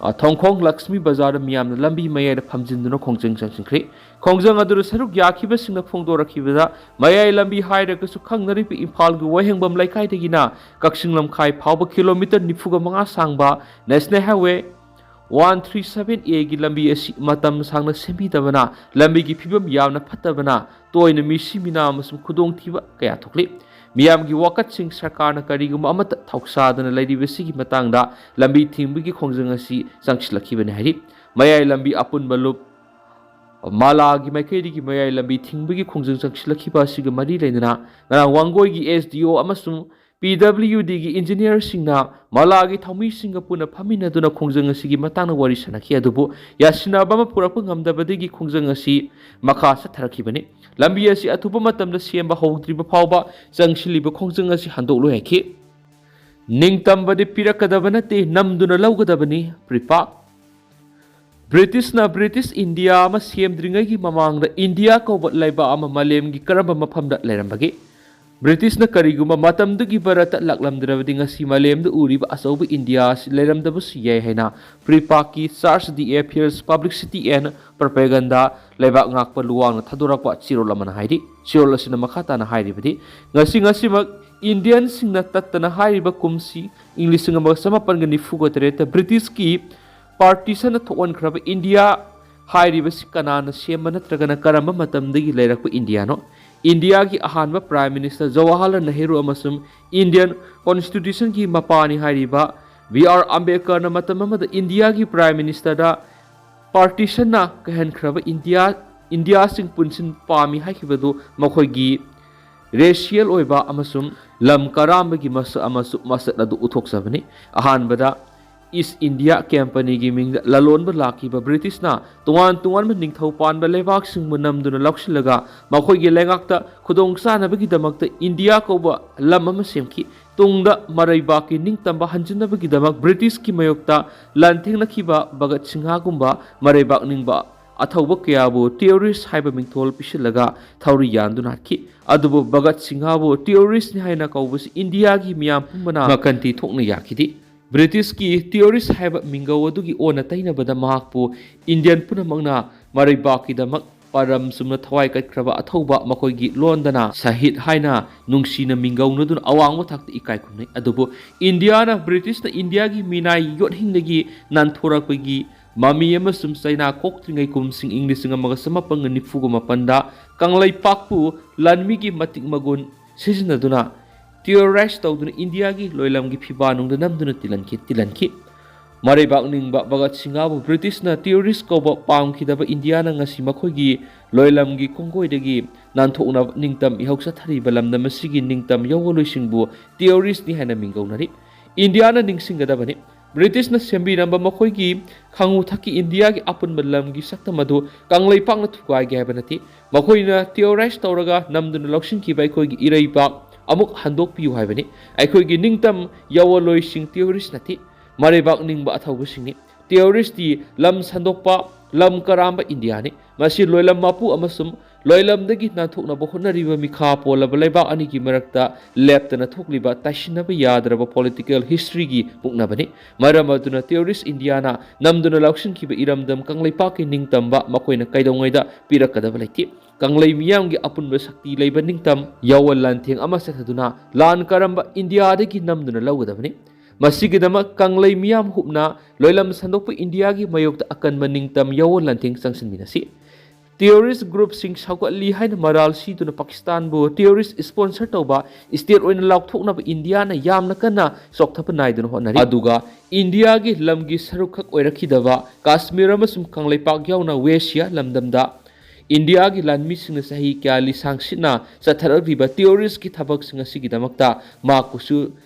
ꯑ, ꯊꯣꯡꯈꯣꯡ ꯂꯛꯁꯃꯤ ꯕꯖꯥꯔꯗ ꯃꯤꯌꯥꯝꯅ ꯂꯝꯕꯤ ꯃꯌꯥꯏꯗ ꯐꯝꯖꯤꯟꯗꯨꯅ ꯈꯣꯡꯖꯪ ꯆꯪꯁꯤꯟꯈ꯭ꯔꯦ꯫ ꯈꯣꯡꯖꯪ ꯑꯗꯨꯗ ꯁꯔꯨꯛ ꯌꯥꯈꯤꯕꯁꯤꯡꯅ ꯐꯣꯡꯗꯣꯔꯛꯈꯤꯕꯗ, ꯃꯌꯥꯏ ꯂꯝꯕꯤ ꯍꯥꯏꯔꯒꯁꯨ ꯈꯪꯅꯔꯤꯕ ꯏꯝꯐꯥꯜꯒꯤ ꯋꯥꯍꯦꯡꯕꯝ ꯂꯩꯀꯥꯏꯗꯒꯤꯅ ꯀꯛꯆꯤꯡ ꯂꯝꯈꯥꯏ ꯐꯥꯎꯕ ꯀꯤꯂꯣꯃꯤꯇꯔ ꯅꯤꯐꯨꯒ ꯃꯉꯥ ꯁꯥꯡꯕ National Highway one three seven A ꯒꯤ ꯂꯝꯕꯤ ꯑꯁꯤ ꯃꯇꯝ ꯁꯥꯡꯅ ꯁꯦꯝꯕꯤꯗꯕꯅ ꯂꯝꯕꯤꯒꯤ ꯐꯤꯕꯝ ꯌꯥꯝꯅ ꯐꯠꯇꯕꯅ ꯇꯣꯏꯅ ꯃꯤꯁꯤ ꯃꯤꯅꯥ ꯑꯃꯁꯨꯡ ꯈꯨꯗꯣꯡꯊꯤꯕ ꯀꯌꯥ ꯊꯣꯛꯂꯤ꯫ ꯃꯤꯌꯥꯝꯒꯤ ꯋꯥꯀꯠꯁꯤꯡ ꯁꯔꯀꯥꯔꯅ ꯀꯔꯤꯒꯨꯝꯕ ꯑꯃꯠꯇ ꯊꯧꯁꯥꯗꯅ ꯂꯩꯔꯤꯕꯁꯤꯒꯤ ꯃꯇꯥꯡꯗ ꯂꯝꯕꯤ ꯊꯤꯡꯕꯒꯤ ꯈꯣꯡꯖꯪ ꯑꯁꯤ ꯆꯪꯁꯤꯜꯂꯛꯈꯤꯕꯅꯤ ꯍꯥꯏꯔꯤ꯫ ꯃꯌꯥꯏ ꯂꯝꯕꯤ ꯑꯄꯨꯟꯕ ꯂꯨꯞ ꯃꯥꯂꯥꯒꯤ ꯃꯥꯏꯀꯩꯗꯒꯤ ꯃꯌꯥꯏ ꯂꯝꯕꯤ ꯊꯤꯡꯕꯒꯤ ꯈꯣꯡꯖꯪ ꯆꯪꯁꯤꯜꯂꯛꯈꯤꯕ ꯑꯁꯤꯒ ꯃꯔꯤ ꯂꯩꯅꯅ ꯉꯔꯥꯡ ꯋꯥꯡꯒꯣꯏꯒꯤ SDO ꯑꯃꯁꯨꯡ PWD ꯒꯤ engineer ꯁꯤꯡꯅ ꯃꯥꯂꯥꯒꯤ ꯊꯧꯃꯤꯁꯤꯡꯒ ꯄꯨꯟꯅ ꯐꯝꯃꯤꯟꯅꯗꯨꯅ ꯈꯣꯡꯖꯪ ꯑꯁꯤꯒꯤ ꯃꯇꯥꯡꯗ ꯋꯥꯔꯤ ꯁꯥꯅꯈꯤ, ꯑꯗꯨꯕꯨ ꯌꯥꯁꯤꯟꯅꯕ ꯑꯃ ꯄꯨꯔꯛꯄ ꯉꯝꯗꯕꯗꯒꯤ ꯈꯣꯡꯖꯪ ꯑꯁꯤ ꯃꯈꯥ ꯆꯠꯊꯔꯛꯈꯤꯕꯅꯤ꯫ ꯂꯝꯕꯤ ꯑꯁꯤ ꯑꯊꯨꯕ ꯃꯇꯝꯗ ꯁꯦꯝꯕ ꯍꯧꯗ꯭ꯔꯤꯕ ꯐꯥꯎꯕ ꯆꯪꯁꯤꯜꯂꯤꯕ ꯈꯣꯡꯖꯪ ꯑꯁꯤ ꯍꯟꯗꯣꯛꯂꯣꯏ ꯍꯥꯏꯈꯤ꯫ ꯅꯤꯡꯇꯝꯕꯗꯤ ꯄꯤꯔꯛꯀꯗꯕ ꯅꯠꯇꯦ, ꯅꯝꯗꯨꯅ ꯂꯧꯒꯗꯕꯅꯤ, ꯄ꯭ꯔꯤꯄꯥꯛ꯫ ꯕ꯭ꯔꯤꯇꯤꯁꯅ ꯕ꯭ꯔꯤꯇꯤꯁ ꯏꯟꯗꯤꯌꯥ ꯑꯃ ꯁꯦꯝꯗ꯭ꯔꯤꯉꯩꯒꯤ ꯃꯃꯥꯡꯗ ꯏꯟꯗꯤꯌꯥ ꯀꯧꯕ ꯂꯩꯕꯥꯛ ꯑꯃ ꯃꯥꯂꯦꯝꯒꯤ ꯀꯔꯝꯕ ꯃꯐꯝꯗ ꯂꯩꯔꯝꯕꯒꯦ? ꯕ꯭ꯔꯤꯇꯤꯁꯅ ꯀꯔꯤꯒꯨꯝꯕ ꯃꯇꯝꯗꯨꯒꯤ ꯚꯥꯔꯠꯇ ꯂꯥꯛꯂꯝꯗ꯭ꯔꯕꯗꯤ ꯉꯁꯤ ꯃꯥꯂꯦꯝꯗ ꯎꯔꯤꯕ ꯑꯆꯧꯕ ꯏꯟꯗꯤꯌꯥ ꯑꯁꯤ ꯂꯩꯔꯝꯗꯕꯁꯨ ꯌꯥꯏ ꯍꯥꯏꯅ ꯄ꯭ꯔꯤꯄꯥꯛꯀꯤ Charge d'Affaires, Publicity and Propaganda, ꯂꯩꯕꯥꯛ ꯉꯥꯛꯄ ꯂꯨꯋꯥꯡꯅ ꯊꯥꯗꯣꯔꯛꯄ ꯆꯦꯔꯣꯜ ꯑꯃꯅ ꯍꯥꯏꯔꯤ꯫ ꯆꯦꯔꯣꯜ ꯑꯁꯤꯅ ꯃꯈꯥ ꯇꯥꯅ ꯍꯥꯏꯔꯤꯕꯗꯤ, ꯉꯁꯤ ꯉꯁꯤꯃꯛ ꯏꯟꯗꯤꯌꯟꯁꯤꯡꯅ ꯇꯠꯇꯅ ꯍꯥꯏꯔꯤꯕ ꯀꯨꯝꯁꯤ ꯏꯪ ꯂꯤꯁꯤꯡ ꯑꯃꯒ ꯆꯃꯥꯄꯟꯒ ꯅꯤꯐꯨꯒ ꯇꯔꯦꯠꯇ ꯕ꯭ꯔꯤꯇꯤꯁꯀꯤ partition ꯊꯣꯛꯍꯟꯈ꯭ꯔꯕ ꯏꯟꯗꯤꯌꯥ ꯍꯥꯏꯔꯤꯕꯁꯤ ꯀꯅꯥꯅ ꯁꯦꯝꯕ ꯅꯠꯇ꯭ꯔꯒꯅ ꯀꯔꯝꯕ ꯃꯇꯝꯗꯒꯤ ꯂꯩꯔꯛꯄ ꯏꯟꯗꯤꯌꯥꯅꯣ? ꯏꯟꯗꯤꯌꯥꯒꯤ ꯑꯍꯥꯟꯕ Prime Minister ꯖꯋꯥꯍꯔꯂꯥꯜ ꯅꯦꯍꯔꯨ ꯑꯃꯁꯨꯡ Indian Constitutionꯒꯤ ꯃꯄꯥꯅꯤ ꯍꯥꯏꯔꯤꯕ ꯕꯤ ꯑꯥꯔ ꯑꯝꯕꯦꯗꯀꯔꯅ ꯃꯇꯝ ꯑꯃꯗ ꯏꯟꯗꯤꯌꯥꯒꯤ Prime Ministerꯗ partitionꯅ ꯀꯥꯏꯍꯟꯈ꯭ꯔꯕ ꯏꯟꯗꯤꯌꯥ, ꯏꯟꯗꯤꯌꯥꯁꯤꯡ ꯄꯨꯟꯁꯤꯟ ꯄꯥꯝꯃꯤ ꯍꯥꯏꯈꯤꯕꯗꯨ ꯃꯈꯣꯏꯒꯤ racial ꯑꯣꯏꯕ ꯑꯃꯁꯨꯡ ꯂꯝ ꯀꯔꯥꯝꯕꯒꯤ ꯃꯁꯛ ꯑꯃꯁꯨ ꯃꯁꯛ ꯑꯗꯨ ꯎꯠꯊꯣꯛꯆꯕꯅꯤ꯫ ꯑꯍꯥꯟꯕꯗ East India Companyꯒꯤ ꯃꯤꯡꯗ ꯂꯂꯣꯟꯕ ꯂꯥꯛꯈꯤꯕ ꯕ꯭ꯔꯤꯇꯤꯁꯅ ꯇꯣꯉꯥꯟ ꯇꯣꯉꯥꯟꯕ ꯅꯤꯡꯊꯧ ꯄꯥꯟꯕ ꯂꯩꯕꯥꯛꯁꯤꯡꯕꯨ ꯅꯝꯗꯨꯅ ꯂꯧꯁꯤꯜꯂꯒ ꯃꯈꯣꯏꯒꯤ ꯂꯩꯉꯥꯛꯇ ꯈꯨꯗꯣꯡꯆꯥꯅꯕꯒꯤꯗꯃꯛꯇ ꯏꯟꯗꯤꯌꯥ ꯀꯧꯕ ꯂꯝ ꯑꯃ ꯁꯦꯝꯈꯤ꯫ ꯇꯨꯡꯗ ꯃꯔꯩꯕꯥꯛꯀꯤ ꯅꯤꯡꯇꯝꯕ ꯍꯟꯖꯤꯟꯅꯕꯒꯤꯗꯃꯛ ꯕ꯭ꯔꯤꯇꯤꯁꯀꯤ ꯃꯥꯌꯣꯛꯇ ꯂꯥꯟꯊꯦꯡꯅꯈꯤꯕ ꯚꯒꯠ ꯁꯤꯡꯍꯒꯨꯝꯕ ꯃꯔꯩꯕꯥꯛ ꯅꯤꯡꯕ ꯑꯊꯧꯕ ꯀꯌꯥꯕꯨ terrorist ꯍꯥꯏꯕ ꯃꯤꯡꯊꯣꯜ ꯄꯤꯁꯤꯜꯂꯒ ꯊꯧꯔꯤ ꯌꯥꯟꯗꯨꯅ ꯍꯥꯠꯈꯤ꯫ ꯑꯗꯨꯕꯨ ꯚꯒꯠ ꯁꯤꯡꯍꯕꯨ terroristꯅꯤ ꯍꯥꯏꯅ ꯀꯧꯕꯁꯤ ꯏꯟꯗꯤꯌꯥꯒꯤ ꯃꯤꯌꯥꯝ ꯄꯨꯝꯕꯅ ꯃꯀꯟꯇꯤ ꯊꯣꯛꯅ ꯌꯥꯈꯤꯗꯦ꯫ ꯕ꯭ꯔꯤꯇꯤꯁꯀꯤ terrorist ꯍꯥꯏꯕ ꯃꯤꯡꯒꯧ ꯑꯗꯨꯒꯤ ꯑꯣꯟꯅ ꯇꯩꯅꯕꯗ ꯃꯍꯥꯛꯄꯨ ꯏꯟꯗꯤꯌꯟ ꯄꯨꯝꯅꯃꯛꯅ ꯃꯔꯩꯕꯥꯛꯀꯤꯗꯃꯛ ꯄꯔꯝ ꯆꯨꯝꯅ ꯊꯋꯥꯏ ꯀꯠꯈ꯭ꯔꯕ ꯑꯊꯧꯕ ꯃꯈꯣꯏꯒꯤ ꯂꯣꯟꯗꯅ ꯁꯍꯤꯗ ꯍꯥꯏꯅ ꯅꯨꯡꯁꯤꯅ ꯃꯤꯡꯒꯧꯅꯗꯨꯅ ꯑꯋꯥꯡꯕ ꯊꯥꯛꯇ ꯏꯀꯥꯏ ꯈꯨꯝꯅꯩ꯫ ꯑꯗꯨꯕꯨ ꯏꯟꯗꯤꯌꯥꯅ ꯕ꯭ꯔꯤꯇꯤꯁꯅ ꯏꯟꯗꯤꯌꯥꯒꯤ ꯃꯤꯅꯥꯏ ꯌꯣꯠꯍꯤꯡꯗꯒꯤ ꯅꯥꯟꯊꯣꯔꯛꯄꯒꯤ ꯃꯃꯤ ꯑꯃꯁꯨꯡ ꯆꯩꯅꯥ ꯀꯣꯛꯇ꯭ꯔꯤꯉꯩ ꯀꯨꯝꯁꯤꯡ ꯏꯪ ꯂꯤꯁꯤꯡ ꯑꯃꯒ ꯆꯃꯥꯄꯟꯒ ꯅꯤꯐꯨꯒ ꯃꯥꯄꯟꯗ ꯀꯪꯂꯩꯄꯥꯛꯄꯨ ꯂꯥꯟꯃꯤꯒꯤ ꯃꯇꯤꯛ ꯃꯒꯨꯟ ꯁꯤꯖꯤꯟꯅꯗꯨꯅ terrorize ꯇꯧꯗꯨꯅ ꯏꯟꯗꯤꯌꯥꯒꯤ ꯂꯣꯏꯂꯝꯒꯤ ꯐꯤꯕꯥꯟꯅꯨꯡꯗ ꯅꯝꯗꯨꯅ ꯇꯤꯜꯍꯟꯈꯤ, ꯇꯤꯜꯍꯟꯈꯤ꯫ ꯃꯔꯩꯕꯥꯛ ꯅꯤꯡꯕ ꯚꯒꯠ ꯁꯤꯡꯍꯕꯨ ꯕ꯭ꯔꯤꯇꯤꯁꯅ terrorist ꯀꯧꯕ ꯄꯥꯝꯈꯤꯗꯕ ꯏꯟꯗꯤꯌꯥꯅ ꯉꯁꯤ ꯃꯈꯣꯏꯒꯤ ꯂꯣꯏꯂꯝꯒꯤ ꯀꯣꯡꯒꯣꯏꯗꯒꯤ ꯅꯥꯟꯊꯣꯛꯅꯕ ꯅꯤꯡꯇꯝ ꯏꯍꯧ ꯆꯠꯊꯔꯤꯕ ꯂꯝꯗꯝ ꯑꯁꯤꯒꯤ ꯅꯤꯡꯇꯝ ꯌꯧꯋꯂꯣꯏꯁꯤꯡꯕꯨ terroristꯅꯤ ꯍꯥꯏꯅ ꯃꯤꯡꯒꯧꯅꯔꯤ꯫ ꯏꯟꯗꯤꯌꯥꯅ ꯅꯤꯡꯁꯤꯡꯒꯗꯕꯅꯤ, ꯕ꯭ꯔꯤꯇꯤꯁꯅ ꯁꯦꯝꯕꯤꯔꯝꯕ ꯃꯈꯣꯏꯒꯤ ꯈꯥꯉꯨ ꯊꯛꯀꯤ ꯏꯟꯗꯤꯌꯥꯒꯤ ꯑꯄꯨꯟꯕ ꯂꯝꯒꯤ ꯁꯛꯇꯝ ꯑꯗꯨ ꯀꯪꯂꯩꯄꯥꯛꯅ ꯊꯨꯒꯥꯏꯒꯦ ꯍꯥꯏꯕ ꯅꯠꯇꯦ꯫ ꯃꯈꯣꯏꯅ terrorize ꯇꯧꯔꯒ ꯅꯝꯗꯨꯅ ꯂꯧꯁꯤꯟꯈꯤꯕ ꯑꯩꯈꯣꯏꯒꯤ ꯏꯔꯩꯄꯥꯛ ꯑꯃꯨꯛ ꯍꯟꯗꯣꯛꯄꯤꯌꯨ ꯍꯥꯏꯕꯅꯤ꯫ ꯑꯩꯈꯣꯏꯒꯤ ꯅꯤꯡꯇꯝ ꯌꯧꯋꯂꯣꯏꯁꯤꯡ terrorist ꯅꯠꯇꯦ, ꯃꯔꯩꯕꯥꯛ ꯅꯤꯡꯕ ꯑꯊꯧꯕꯁꯤꯡꯅꯤ꯫ Terroristꯇꯤ ꯂꯝ ꯁꯟꯗꯣꯛꯄ, ꯂꯝ ꯀꯔꯥꯝꯕ ꯏꯟꯗꯤꯌꯥꯅꯤ꯫ ꯃꯁꯤ ꯂꯣꯏꯂꯝ ꯃꯄꯨ ꯑꯃꯁꯨꯡ ꯂꯣꯏꯂꯝꯗꯒꯤ ꯅꯥꯟꯊꯣꯛꯅꯕ ꯍꯣꯠꯅꯔꯤꯕ ꯃꯤꯈꯥ ꯄꯣꯜꯂꯕ ꯂꯩꯕꯥꯛ ꯑꯅꯤꯒꯤ ꯃꯔꯛꯇ ꯂꯦꯞꯇꯅ ꯊꯣꯛꯂꯤꯕ ꯇꯥꯏꯁꯤꯟꯅꯕ ꯌꯥꯗ꯭ꯔꯕ political historyꯒꯤ ꯃꯨꯛꯅꯕꯅꯤ꯫ ꯃꯔꯝ ꯑꯗꯨꯅ terrorist ꯏꯟꯗꯤꯌꯥꯅ ꯅꯝꯗꯨꯅ ꯂꯧꯁꯤꯟꯈꯤꯕ ꯏꯔꯝꯗꯝ ꯀꯪꯂꯩꯄꯥꯛꯀꯤ ꯅꯤꯡꯇꯝꯕ ꯃꯈꯣꯏꯅ ꯀꯩꯗꯧꯉꯩꯗ ꯄꯤꯔꯛꯀꯗꯕ ꯂꯩꯇꯦ꯫ ꯀꯪꯂꯩ ꯃꯤꯌꯥꯝꯒꯤ ꯑꯄꯨꯟꯕ ꯁꯛꯇꯤ ꯂꯩꯕ ꯅꯤꯡꯇꯝ ꯌꯥꯑꯣꯟ ꯂꯥꯟꯊꯦꯡ ꯑꯃ ꯆꯠꯊꯗꯨꯅ ꯂꯥꯟ ꯀꯔꯝꯕ ꯏꯟꯗꯤꯌꯥꯗꯒꯤ ꯅꯝꯗꯨꯅ ꯂꯧꯒꯗꯕꯅꯤ꯫ ꯃꯁꯤꯒꯤꯗꯃꯛ ꯀꯪꯂꯩ ꯃꯤꯌꯥꯝ ꯍꯨꯞꯅ ꯂꯣꯏꯂꯝ ꯁꯟꯗꯣꯛꯄ ꯏꯟꯗꯤꯌꯥꯒꯤ ꯃꯥꯌꯣꯛꯇ ꯑꯀꯟꯕ ꯅꯤꯡꯇꯝ ꯌꯥꯑꯣꯟ ꯂꯥꯟꯊꯦꯡ ꯆꯪꯁꯤꯟꯃꯤꯟꯅꯁꯤ꯫ Terrorist groupꯁꯤꯡ ꯁꯧꯒꯠꯂꯤ ꯍꯥꯏꯅ ꯃꯔꯥꯜ ꯁꯤꯗꯨꯅ ꯄꯥꯀꯤꯁꯇꯥꯟꯕꯨ terrorist sponsor ꯇꯧꯕ state ꯑꯣꯏꯅ ꯂꯥꯎꯊꯣꯛꯅꯕ ꯏꯟꯗꯤꯌꯥꯅ ꯌꯥꯝꯅ ꯀꯟꯅ ꯆꯣꯛꯊꯕ ꯅꯥꯏꯗꯨꯅ ꯍꯣꯠꯅꯔꯤ꯫ ꯑꯗꯨꯒ ꯏꯟꯗꯤꯌꯥꯒꯤ ꯂꯝꯒꯤ ꯁꯔꯨꯛꯈꯛ ꯑꯣꯏꯔꯛꯈꯤꯗꯕ ꯀꯥꯁꯃꯤꯔ ꯑꯃꯁꯨꯡ ꯀꯪꯂꯩꯄꯥꯛ ꯌꯥꯎꯅ ꯋꯦꯁꯤꯌꯥ ꯂꯝꯗꯝꯗ ꯏꯟꯗꯤꯌꯥꯒꯤ ꯂꯥꯟꯃꯤꯁꯤꯡꯅ ꯆꯍꯤ ꯀꯌꯥ ꯂꯤꯁꯥꯡ ꯁꯤꯠꯅ ꯆꯠꯊꯔꯛꯂꯤꯕ terroristꯀꯤ ꯊꯕꯛꯁꯤꯡ ꯑꯁꯤꯒꯤꯗꯃꯛꯇ ꯃꯍꯥꯛꯄꯨꯁꯨ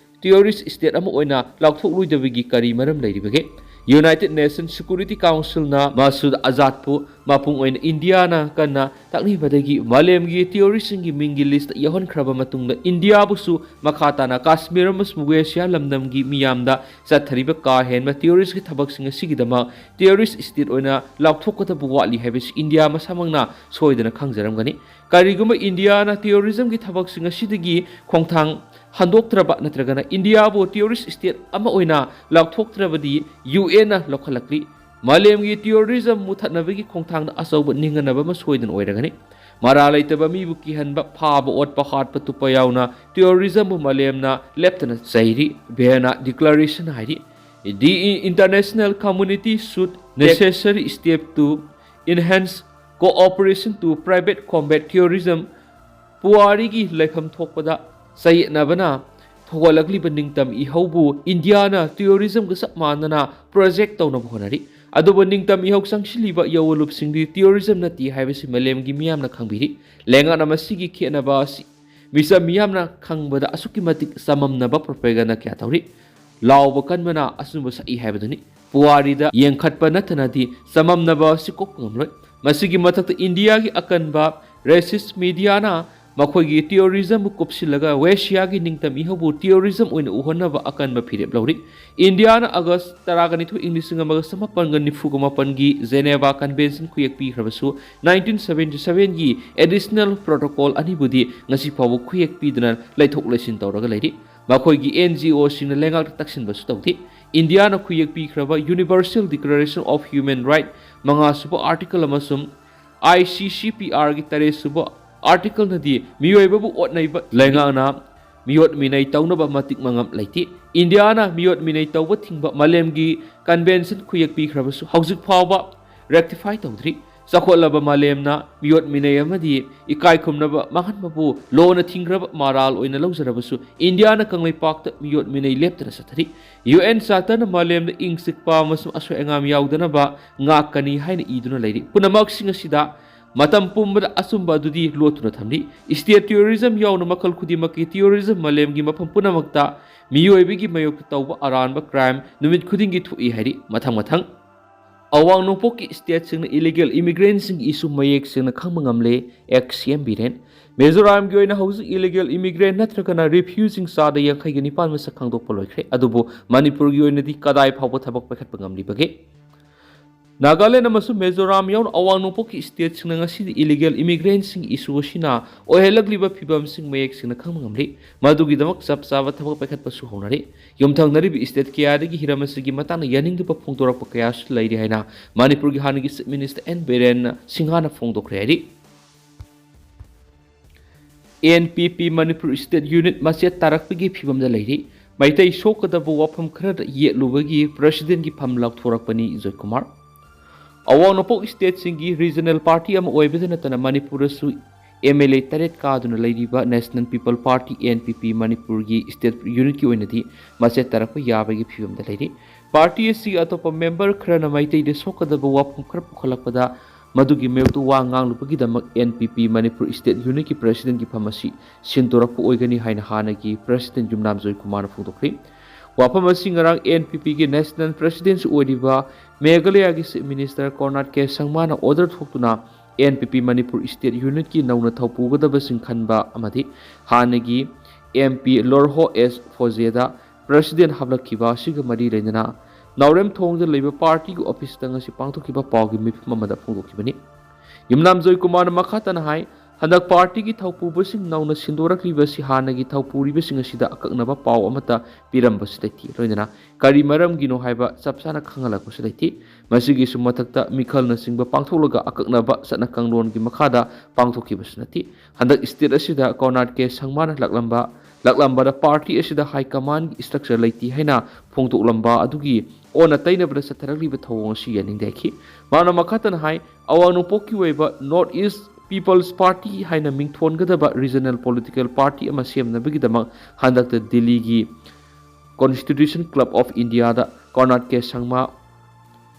terrorist state ꯑꯃ ꯑꯣꯏꯅ ꯂꯥꯎꯊꯣꯛꯂꯣꯏꯗꯕꯒꯤ ꯀꯔꯤ ꯃꯔꯝ ꯂꯩꯔꯤꯕꯒꯦ? United Nations Security Councilꯅ ꯃꯁꯨꯗ ꯑꯖꯥꯗꯄꯨ ꯃꯄꯨꯡ ꯑꯣꯏꯅ ꯏꯟꯗꯤꯌꯥꯅ ꯀꯟꯅ ꯇꯛꯅꯤꯕꯗꯒꯤ ꯃꯥꯂꯦꯝꯒꯤ terroristꯁꯤꯡꯒꯤ ꯃꯤꯡꯒꯤ listꯇ ꯌꯥꯎꯍꯟꯈ꯭ꯔꯕ ꯃꯇꯨꯡꯗ ꯏꯟꯗꯤꯌꯥꯕꯨꯁꯨ ꯃꯈꯥ ꯇꯥꯅ ꯀꯥꯁꯃꯤꯔ ꯑꯃꯁꯨꯡ ꯋꯦꯁꯤꯌꯥ ꯂꯝꯗꯝꯒꯤ ꯃꯤꯌꯥꯝꯗ ꯆꯠꯊꯔꯤꯕ ꯀꯥ ꯍꯦꯟꯕ terroristꯀꯤ ꯊꯕꯛꯁꯤꯡ ꯑꯁꯤꯒꯤꯗꯃꯛ terrorist state ꯑꯣꯏꯅ ꯂꯥꯎꯊꯣꯛꯀꯗꯕ ꯋꯥꯠꯂꯤ ꯍꯥꯏꯕꯁꯤ ꯏꯟꯗꯤꯌꯥ ꯃꯁꯥꯃꯛꯅ ꯁꯣꯏꯗꯅ ꯈꯪꯖꯔꯝꯒꯅꯤ꯫ ꯀꯔꯤꯒꯨꯝꯕ ꯏꯟꯗꯤꯌꯥꯅ terrorismꯒꯤ ꯊꯕꯛꯁꯤꯡ ꯑꯁꯤꯗꯒꯤ ꯈꯣꯡꯊꯥꯡ ꯍꯟꯗꯣꯛꯇ꯭ꯔꯕ ꯅꯠꯇ꯭ꯔꯒꯅ ꯏꯟꯗꯤꯌꯥꯕꯨ terrorist state ꯑꯃ ꯑꯣꯏꯅ ꯂꯥꯎꯊꯣꯛꯇ꯭ꯔꯕꯗꯤ UNꯅ ꯂꯧꯈꯠꯂꯛꯂꯤ ꯃꯥꯂꯦꯝꯒꯤ terrorism ꯃꯨꯊꯠꯅꯕꯒꯤ ꯈꯣꯡꯊꯥꯡꯗ ꯑꯆꯧꯕ ꯅꯤꯡꯍꯟꯅꯕ ꯑꯃ ꯁꯣꯏꯗꯅ ꯑꯣꯏꯔꯒꯅꯤ꯫ ꯃꯔꯥ ꯂꯩꯇꯕ ꯃꯤꯕꯨ ꯀꯤꯍꯟꯕ, ꯐꯥꯕ, ꯑꯣꯠꯄ, ꯍꯥꯠꯄ, ꯇꯨꯞꯄ ꯌꯥꯎꯅ terrorismꯕꯨ ꯃꯥꯂꯦꯝꯅ ꯂꯦꯞꯇꯅ ꯆꯩꯔꯤ꯫ Vienna Declaration ꯍꯥꯏꯔꯤ꯫ The international community should necessary step to enhance cooperation to prevent combat terrorism꯫ ꯄꯨꯋꯥꯔꯤꯒꯤ ꯂꯩꯐꯝ ꯊꯣꯛꯄꯗ ꯆꯌꯦꯠꯅꯕꯅ ꯊꯧꯒꯠꯂꯛꯂꯤꯕ ꯅꯤꯡꯇꯝ ꯏꯍꯧꯕꯨ ꯏꯟꯗꯤꯌꯥꯅ terrorismꯒ ꯆꯞ ꯃꯥꯟꯅꯅ protect ꯇꯧꯅꯕ ꯍꯣꯠꯅꯔꯤ꯫ ꯑꯗꯨꯕꯨ ꯅꯤꯡꯇꯝ ꯏꯍꯧ ꯆꯪꯁꯤꯜꯂꯤꯕ ꯌꯧꯋꯂꯨꯞꯁꯤꯡꯗꯤ terrorism ꯅꯠꯇꯦ ꯍꯥꯏꯕꯁꯤ ꯃꯥꯂꯦꯝꯒꯤ ꯃꯤꯌꯥꯝꯅ ꯈꯪꯕꯤꯔꯤ꯫ ꯂꯩꯉꯥꯛꯅ ꯃꯁꯤꯒꯤ ꯈꯦꯠꯅꯕ ꯑꯁꯤ ꯃꯤꯆꯝ ꯃꯤꯌꯥꯝꯅ ꯈꯪꯕꯗ ꯑꯁꯨꯛꯀꯤ ꯃꯇꯤꯛ ꯆꯃꯝꯅꯕ propaganda ꯀꯌꯥ ꯇꯧꯔꯤ꯫ ꯂꯥꯎꯕ ꯀꯟꯕꯅ ꯑꯆꯨꯝꯕ ꯁꯛꯏ ꯍꯥꯏꯕꯗꯨꯅꯤ꯫ ꯄꯨꯋꯥꯔꯤꯗ ꯌꯦꯡꯈꯠꯄ ꯅꯠꯇꯅꯗꯤ ꯆꯃꯝꯅꯕ ꯑꯁꯤ ꯀꯣꯛꯄ ꯉꯝꯂꯣꯏ꯫ ꯃꯁꯤꯒꯤ ꯃꯊꯛꯇ ꯏꯟꯗꯤꯌꯥꯒꯤ ꯑꯀꯟꯕ racist mediaꯅ ꯃꯈꯣꯏꯒꯤ terrorismꯕꯨ ꯀꯨꯞꯁꯤꯜꯂꯒ ꯋꯦꯁꯤꯌꯥꯒꯤ ꯅꯤꯡꯇꯝ ꯏꯍꯧꯕꯨ terrorism ꯑꯣꯏꯅ ꯎꯍꯟꯅꯕ ꯑꯀꯟꯕ ꯐꯤꯔꯦꯞ ꯂꯧꯔꯤ꯫ ꯏꯟꯗꯤꯌꯥꯅ August ꯇꯔꯥꯒ ꯅꯤꯊꯣꯏ, ꯏꯪ ꯂꯤꯁꯤꯡ ꯑꯃꯒ ꯆꯃꯥꯄꯟꯒ ꯅꯤꯐꯨꯒ ꯃꯥꯄꯟꯒꯤ Geneva Convention ꯈꯨꯌꯦꯛ ꯄꯤꯈ꯭ꯔꯕꯁꯨ, nineteen seventy sevenꯒꯤ additional protocol ꯑꯅꯤꯕꯨꯗꯤ ꯉꯁꯤ ꯐꯥꯎꯕ ꯈꯨꯌꯦꯛ ꯄꯤꯗꯨꯅ ꯂꯩꯊꯣꯛ ꯂꯩꯁꯤꯟ ꯇꯧꯔꯒ ꯂꯩꯔꯤ꯫ ꯃꯈꯣꯏꯒꯤ NGOꯁꯤꯡꯅ ꯂꯩꯉꯥꯛꯇ ꯇꯛꯁꯤꯟꯕꯁꯨ ꯇꯧꯗꯦ꯫ ꯏꯟꯗꯤꯌꯥꯅ ꯈꯨꯌꯦꯛ ꯄꯤꯈ꯭ꯔꯕ Universal Declaration of Human Right ꯃꯉꯥꯁꯨꯕ article ꯑꯃꯁꯨꯡ ICCPRꯒꯤ ꯇꯔꯦꯠꯁꯨꯕ articleꯅꯗꯤ ꯃꯤꯑꯣꯏꯕꯕꯨ ꯑꯣꯠꯅꯩꯕ ꯂꯩꯉꯥꯛꯅ ꯃꯤꯑꯣꯠ ꯃꯤꯅꯩ ꯇꯧꯅꯕ ꯃꯇꯤꯛ ꯃꯉꯝ ꯂꯩꯇꯦ꯫ ꯏꯟꯗꯤꯌꯥꯅ ꯃꯤꯑꯣꯠ ꯃꯤꯅꯩ ꯇꯧꯕ ꯊꯤꯡꯕ ꯃꯥꯂꯦꯝꯒꯤ convention ꯈꯨꯌꯦꯛ ꯄꯤꯈ꯭ꯔꯕꯁꯨ ꯍꯧꯖꯤꯛ ꯐꯥꯎꯕ rectify ꯇꯧꯗ꯭ꯔꯤ꯫ ꯆꯥꯎꯈꯠꯂꯕ ꯃꯥꯂꯦꯝꯅ ꯃꯤꯑꯣꯠ ꯃꯤꯅꯩ ꯑꯃꯗꯤ ꯏꯀꯥꯏ ꯈꯨꯝꯅꯕ ꯃꯥꯡꯍꯟꯕꯕꯨ ꯂꯣꯅ ꯊꯤꯡꯈ꯭ꯔꯕ ꯃꯔꯥꯜ ꯑꯣꯏꯅ ꯂꯧꯖꯔꯕꯁꯨ, ꯏꯟꯗꯤꯌꯥꯅ ꯀꯪꯂꯩꯄꯥꯛꯇ ꯃꯤꯑꯣꯠ ꯃꯤꯅꯩ ꯂꯦꯞꯇꯅ ꯆꯠꯊꯔꯤ꯫ ꯌꯨ ꯑꯦꯟ ꯆꯥꯔꯇꯔꯅ ꯃꯥꯂꯦꯝꯗ ꯏꯪ ꯆꯤꯛꯄ ꯑꯃꯁꯨꯡ ꯑꯁꯣꯏ ꯑꯉꯥꯝ ꯌꯥꯎꯗꯅꯕ ꯉꯥꯛꯀꯅꯤ ꯍꯥꯏꯅ ꯏꯗꯨꯅ ꯂꯩꯔꯤ꯫ ꯄꯨꯝꯅꯃꯛꯁꯤꯡ ꯑꯁꯤꯗ ꯃꯇꯝ ꯄꯨꯝꯕꯗ ꯑꯆꯨꯝꯕ ꯑꯗꯨꯗꯤ ꯂꯣꯠꯇꯨꯅ ꯊꯝꯂꯤ꯫ State terrorism ꯌꯥꯎꯅ ꯃꯈꯜ ꯈꯨꯗꯤꯡꯃꯛꯀꯤ terrorism ꯃꯥꯂꯦꯝꯒꯤ ꯃꯐꯝ ꯄꯨꯝꯅꯃꯛꯇ ꯃꯤꯑꯣꯏꯕꯒꯤ ꯃꯥꯌꯣꯛꯇ ꯇꯧꯕ ꯑꯔꯥꯟꯕ crime ꯅꯨꯃꯤꯠ ꯈꯨꯗꯤꯡꯒꯤ ꯊꯣꯛꯏ ꯍꯥꯏꯔꯤ꯫ ꯃꯊꯪ ꯃꯊꯪ ꯑꯋꯥꯡ ꯅꯣꯡꯄꯣꯛꯀꯤ stateꯁꯤꯡꯅ illegal immigrantꯁꯤꯡꯒꯤ issue ꯃꯌꯦꯛ ꯁꯦꯡꯅ ꯈꯪꯕ ꯉꯝꯂꯦ꯫ Ex C M Biren. ꯃꯤꯖꯣꯔꯥꯝꯒꯤ ꯑꯣꯏꯅ ꯍꯧꯖꯤꯛ illegal immigrant ꯅꯠꯇ꯭ꯔꯒꯅ refugee ꯆꯥꯗ ꯌꯥꯡꯈꯩꯒ ꯅꯤꯄꯥꯟ ꯃꯁꯛ ꯈꯪꯗꯣꯛꯄ ꯂꯣꯏꯈ꯭ꯔꯦ, ꯑꯗꯨꯕꯨ ꯃꯅꯤꯄꯨꯔꯒꯤ ꯑꯣꯏꯅꯗꯤ ꯀꯗꯥꯏ ꯐꯥꯎꯕ ꯊꯕꯛ ꯄꯥꯏꯈꯠꯄ ꯉꯝꯂꯤꯕꯒꯦ? ꯅꯥꯒꯥꯂꯦꯟ ꯑꯃꯁꯨꯡ ꯃꯤꯖꯣꯔꯥꯝ ꯌꯥꯎꯅ ꯑꯋꯥꯡ ꯅꯣꯡꯄꯣꯛꯀꯤ stateꯁꯤꯡꯅ ꯉꯁꯤꯗꯤ illegal immigrantꯁꯤꯡꯒꯤ issue ꯑꯁꯤꯅ ꯑꯣꯏꯍꯜꯂꯛꯂꯤꯕ ꯐꯤꯕꯝꯁꯤꯡ ꯃꯌꯦꯛ ꯁꯦꯡꯅ ꯈꯪꯕ ꯉꯝꯂꯤ꯫ ꯃꯗꯨꯒꯤꯗꯃꯛ ꯆꯞ ꯆꯥꯕ ꯊꯕꯛ ꯄꯥꯏꯈꯠꯄꯁꯨ ꯍꯧꯅꯔꯤ꯫ ꯌꯨꯝꯊꯪꯅꯔꯤꯕ state ꯀꯌꯥꯗꯒꯤ ꯍꯤꯔꯝ ꯑꯁꯤꯒꯤ ꯃꯇꯥꯡꯗ ꯌꯥꯅꯤꯡꯗꯕ ꯐꯣꯡꯗꯣꯔꯛꯄ ꯀꯌꯥꯁꯨ ꯂꯩꯔꯤ ꯍꯥꯏꯅ ꯃꯅꯤꯄꯨꯔꯒꯤ ꯍꯥꯟꯅꯒꯤ Chief Minister N ꯕꯤꯔꯦꯟ ꯁꯤꯡꯍꯅ ꯐꯣꯡꯗꯣꯛꯈ꯭ꯔꯦ ꯍꯥꯏꯔꯤ꯫ N P P Manipur state unit ꯃꯆꯦꯠ ꯇꯥꯔꯛꯄꯒꯤ ꯐꯤꯕꯝꯗ ꯂꯩꯔꯤ꯫ ꯃꯩꯇꯩ ꯁꯣꯛꯀꯗꯕ ꯋꯥꯐꯝ ꯈꯔꯗ ꯌꯦꯠꯂꯨꯕꯒꯤ presidentꯀꯤ ꯐꯝ ꯂꯥꯎꯊꯣꯔꯛꯄꯅꯤ ꯖꯣꯏꯀꯨꯃꯥꯔ꯫ ꯑꯋꯥꯡ ꯅꯣꯡꯄꯣꯛ stateꯁꯤꯡꯒꯤ regional party ꯑꯃ ꯑꯣꯏꯕꯗ ꯅꯠꯇꯅ ꯃꯅꯤꯄꯨꯔꯗꯁꯨ M L A ꯇꯔꯦꯠ ꯀꯥꯗꯨꯅ ꯂꯩꯔꯤꯕ National People Party, N P P, ꯃꯅꯤꯄꯨꯔꯒꯤ state unitꯀꯤ ꯑꯣꯏꯅꯗꯤ ꯃꯆꯦꯠ ꯇꯥꯔꯛꯄ ꯌꯥꯕꯒꯤ ꯐꯤꯕꯝꯗ ꯂꯩꯔꯤ꯫ Party ꯑꯁꯤꯒꯤ ꯑꯇꯣꯞꯄ member ꯈꯔꯅ ꯃꯩꯇꯩꯗ ꯁꯣꯛꯀꯗꯕ ꯋꯥꯐꯝ ꯈꯔ ꯄꯨꯈꯠꯂꯛꯄꯗ ꯃꯗꯨꯒꯤ ꯃꯥꯌꯣꯛꯇ ꯋꯥ ꯉꯥꯡꯂꯨꯕꯒꯤꯗꯃꯛ N P P Manipur state unitꯀꯤ presidentꯀꯤ ꯐꯝ ꯑꯁꯤ ꯁꯤꯟꯗꯣꯔꯛꯄ ꯑꯣꯏꯒꯅꯤ ꯍꯥꯏꯅ ꯍꯥꯟꯅꯒꯤ president ꯌꯨꯝꯅꯥꯝ ꯖꯣꯏꯀꯨꯃꯥꯔꯅ ꯐꯣꯡꯗꯣꯛꯈ꯭ꯔꯦ꯫ ꯋꯥꯐꯝ ꯑꯁꯤ ꯉꯔꯥꯡ N P Pꯒꯤ national presidentꯁꯨ ꯑꯣꯏꯔꯤꯕ ꯃꯦꯘꯥꯂꯌꯥꯒꯤ Chief Minister Conrad K ꯁꯪꯃꯥꯅ order ꯊꯣꯛꯇꯨꯅ N P P Manipur state unitꯀꯤ ꯅꯧꯅ ꯊꯧꯄꯨꯒꯗꯕꯁꯤꯡ ꯈꯟꯕ ꯑꯃꯗꯤ ꯍꯥꯟꯅꯒꯤ M P ꯂꯣꯔꯍꯣ ꯑꯦꯁ ꯐꯣꯖꯦꯗ president ꯍꯥꯞꯂꯛꯈꯤꯕ ꯑꯁꯤꯒ ꯃꯔꯤ ꯂꯩꯅꯅ ꯅꯥꯎꯔꯦꯝꯊꯣꯡꯗ ꯂꯩꯕ partyꯒꯤ officeꯇ ꯉꯁꯤ ꯄꯥꯡꯊꯣꯛꯈꯤꯕ ꯄꯥꯎꯒꯤ ꯃꯤꯐꯝ ꯑꯃꯗ ꯐꯣꯡꯗꯣꯛꯈꯤꯕꯅꯤ꯫ ꯌꯨꯝꯅꯥꯝ ꯖꯣꯏꯀꯨꯃꯥꯔꯅ ꯃꯈꯥ ꯇꯥꯅ ꯍꯥꯏ, ꯍꯟꯗꯛ partyꯒꯤ ꯊꯧꯄꯨꯕꯁꯤꯡ ꯅꯧꯅ ꯁꯤꯟꯗꯣꯔꯛꯂꯤꯕꯁꯤ ꯍꯥꯟꯅꯒꯤ ꯊꯧꯄꯨꯔꯤꯕꯁꯤꯡ ꯑꯁꯤꯗ ꯑꯀꯛꯅꯕ ꯄꯥꯎ ꯑꯃꯠꯇ ꯄꯤꯔꯝꯕꯁꯨ ꯂꯩꯇꯦ꯫ ꯂꯣꯏꯅꯅ ꯀꯔꯤ ꯃꯔꯝꯒꯤꯅꯣ ꯍꯥꯏꯕ ꯆꯞ ꯆꯥꯅ ꯈꯪꯍꯜꯂꯛꯄꯁꯨ ꯂꯩꯇꯦ꯫ ꯃꯁꯤꯒꯤꯁꯨ ꯃꯊꯛꯇ ꯃꯤꯈꯜꯅꯆꯤꯡꯕ ꯄꯥꯡꯊꯣꯛꯂꯒ ꯑꯀꯛꯅꯕ ꯆꯠꯅ ꯀꯥꯡꯂꯣꯟꯒꯤ ꯃꯈꯥꯗ ꯄꯥꯡꯊꯣꯛꯈꯤꯕꯁꯨ ꯅꯠꯇꯦ꯫ ꯍꯟꯗꯛ state ꯑꯁꯤꯗ Conrad K ꯁꯪꯃꯥꯅ ꯂꯥꯛꯂꯝꯕ ꯂꯥꯛꯂꯝꯕꯗ ꯄꯥꯔꯇꯤ ꯑꯁꯤꯗ ꯍꯥꯏ ꯀꯃꯥꯟꯒꯤ ꯏꯁꯇ꯭ꯔꯛꯆꯔ ꯂꯩꯇꯦ ꯍꯥꯏꯅ ꯐꯣꯡꯗꯣꯛꯂꯝꯕ ꯑꯗꯨꯒꯤ ꯑꯣꯟꯅ ꯇꯩꯅꯕꯗ ꯆꯠꯊꯔꯛꯂꯤꯕ ꯊꯧꯑꯣꯡ ꯑꯁꯤ ꯌꯥꯅꯤꯡꯗꯦ ꯍꯥꯏꯈꯤ꯫ ꯃꯥꯅ ꯃꯈꯥ ꯇꯥꯅ ꯍꯥꯏ, ꯑꯋꯥꯡ ꯅꯣꯡꯄꯣꯛꯀꯤ ꯑꯣꯏꯕ North East People's Party ꯍꯥꯏꯅ ꯃꯤꯡꯊꯣꯟꯒꯗꯕ ꯔꯤꯖꯅꯦꯜ ꯄꯣꯂꯤꯇꯤꯀꯦꯜ ꯄꯥꯔꯇꯤ ꯑꯃ ꯁꯦꯝꯅꯕꯒꯤꯗꯃꯛ ꯍꯟꯗꯛꯇ ꯗꯤꯜꯂꯤꯒꯤ Constitution Club of Indiaꯗ ꯀꯔꯅꯥꯠ ꯀꯦ ꯁꯪꯃꯥ,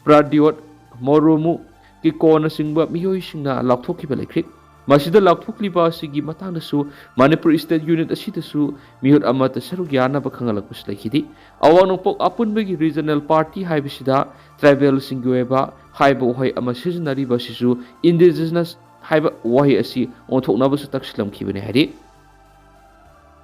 ꯄ꯭ꯔꯗ꯭ꯌꯣꯠ ꯃꯣꯔꯣꯃꯨ, ꯀꯤꯀꯣꯅꯆꯤꯡꯕ ꯃꯤꯑꯣꯏꯁꯤꯡꯅ ꯂꯥꯎꯊꯣꯛꯈꯤꯕ ꯂꯩꯈ꯭ꯔꯦ꯫ ꯃꯁꯤꯗ ꯂꯥꯎꯊꯣꯛꯂꯤꯕ ꯑꯁꯤꯒꯤ ꯃꯇꯥꯡꯗꯁꯨ ꯃꯅꯤꯄꯨꯔ ꯏꯁꯇꯦꯠ ꯌꯨꯅꯤꯠ ꯑꯁꯤꯗꯁꯨ ꯃꯤꯍꯨꯠ ꯑꯃꯠꯇ ꯁꯔꯨꯛ ꯌꯥꯅꯕ ꯈꯪꯍꯜꯂꯛꯄꯁꯨ ꯂꯩꯈꯤꯗꯦ꯫ ꯑꯋꯥꯡ ꯅꯣꯡꯄꯣꯛ ꯑꯄꯨꯟꯕꯒꯤ ꯔꯤꯖꯅꯦꯜ ꯄꯥꯔꯇꯤ ꯍꯥꯏꯕꯁꯤꯗ ꯇ꯭ꯔꯥꯏꯕꯦꯜꯁꯤꯡꯒꯤ ꯑꯣꯏꯕ ꯍꯥꯏꯕ ꯋꯥꯍꯩ ꯑꯃ ꯁꯤꯖꯤꯟꯅꯔꯤꯕ ꯑꯁꯤꯁꯨ ꯏꯟꯗꯤꯖꯤꯅꯁ ꯍꯥꯏꯕ ꯋꯥꯍꯩ ꯑꯁꯤ ꯑꯣꯟꯊꯣꯛꯅꯕꯁꯨ ꯇꯛꯁꯤꯜꯂꯝꯈꯤꯕꯅꯤ ꯍꯥꯏꯔꯤ꯫